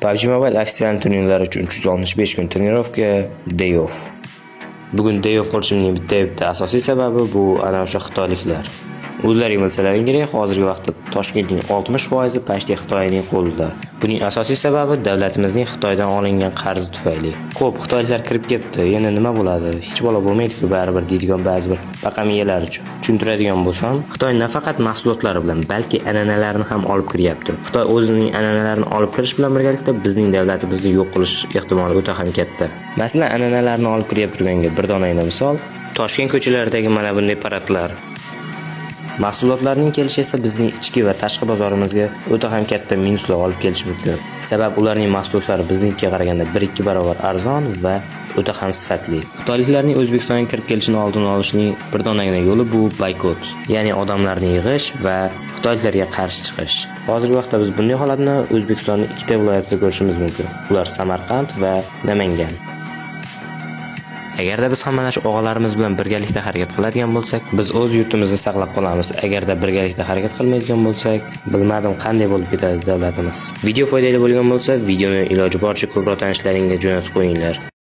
PUBG Mobile ofitsial turnirlari uchun 365 kun тренировка, day off. Bugun day off qilishimning bitta asosiy sababi bu ana o'sha xitoyliklar. O'zlaring bilsalaring kerak, hozirgi vaqtda Toshkentning 60% почти Xitoyning qo'lida. Buning asosiy sababi davlatimizning Xitoydan olingan qarzi tufayli. Xo'p, xitoyliklar kirib ketdi. Endi nima bo'ladi? Hech balo bo'lmaydi-ku baribir deydigan ba'zi bir baqamiyalar uchun. Tushuntiradigan bo'lsam, Xitoy nafaqat mahsulotlari bilan, balki an'analarini ham olib kiryapti. Xitoy o'zining an'analarini olib kirish bilan birgalikda bizning davlatimizni yo'q qilish ehtimoli o'ta ham katta. Masalan, an'analarni olib kiryapti turganga bir donagina misol, Toshkent ko'chalaridagi mana bunday paradlar. Mahsulotlarning kelishi esa bizning ichki va tashqi bozorimizga o'ta ham katta minuslar olib kelishi mumkin. Sabab ularning mahsulotlari biznikiga qaraganda 1-2 barobar arzon va o'ta ham sifatli. Xitoyliklarning O'zbekistonga kirib kelishini oldini olishning bir donagina yo'li bu boykot, ya'ni odamlarni yig'ish va xitoyliklarga qarshi chiqish. Hozirgi vaqtda biz bunday holatni O'zbekistonning ikkita viloyatida ko'rishimiz mumkin. Ular Samarqand va Namangan. Agarda biz ham mana shu og'alarimiz bilan birgalikda harakat qiladigan bo'lsak, biz o'z yurtimizni saqlab qolamiz. Agarda birgalikda harakat qilmaydigan bo'lsak, bilmadim qanday bo'lib ketadi davlatimiz. Video foydali bo'lgan bo'lsa, videoni iloji boricha ko'proq tanishlaringga jo'natib qo'yinglar.